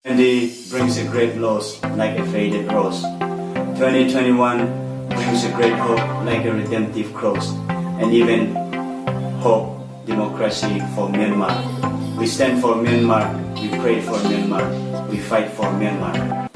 20 brings a great loss like a faded rose. 2021 brings a great hope like a redemptive cross, and even hope democracy for Myanmar. We stand for Myanmar, we pray for Myanmar, we fight for Myanmar.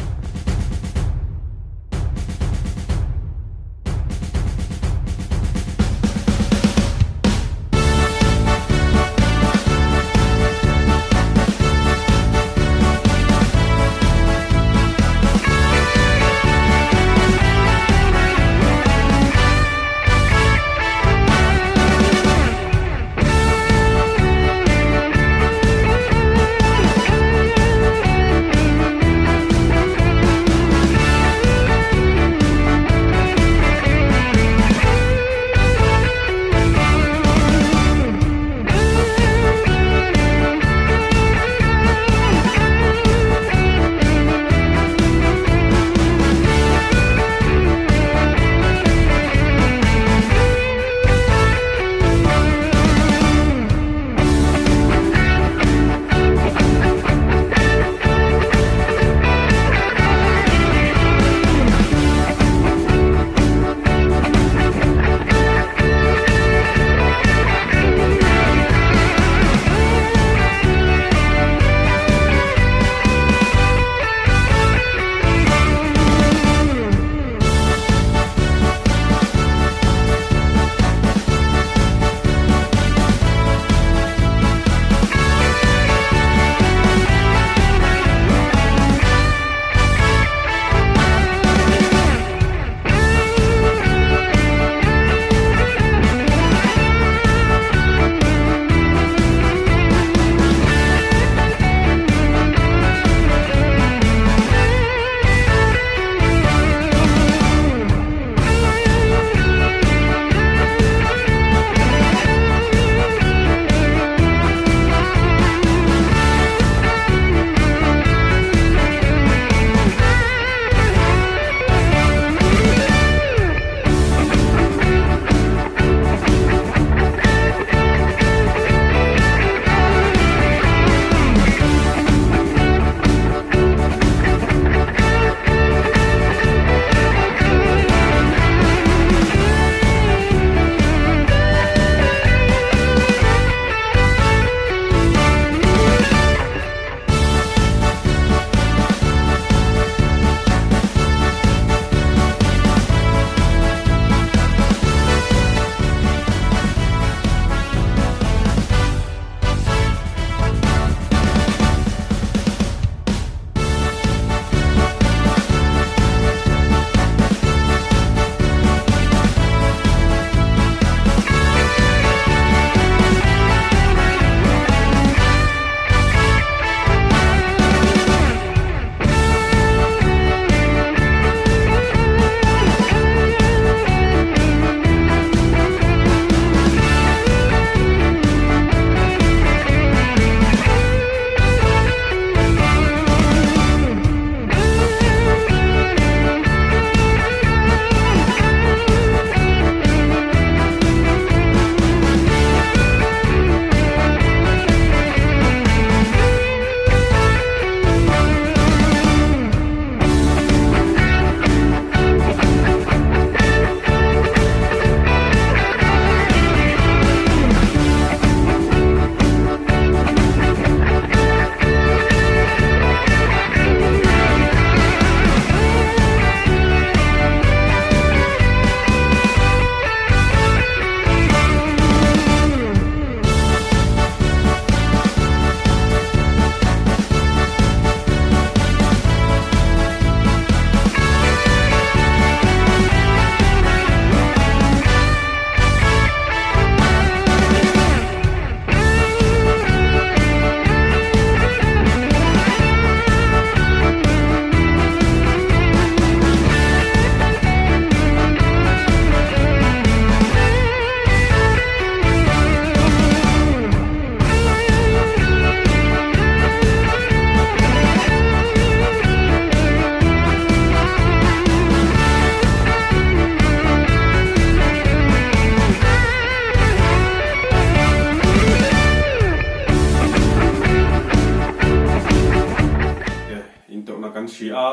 In tawrhna kan hria a,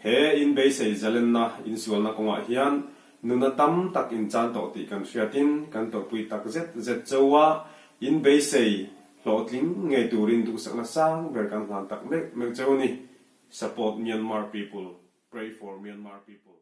he in beisei zalenna in sualna kawngah hian nuna tam tak in chan tawh tih kan hriatin kan tawrhpui tak zet zet cheu a, in beisei hlawhtling ngei turin duhsakna sang ber kan hlan tak meuh meuh cheu a ni. Support Myanmar people, pray for Myanmar people.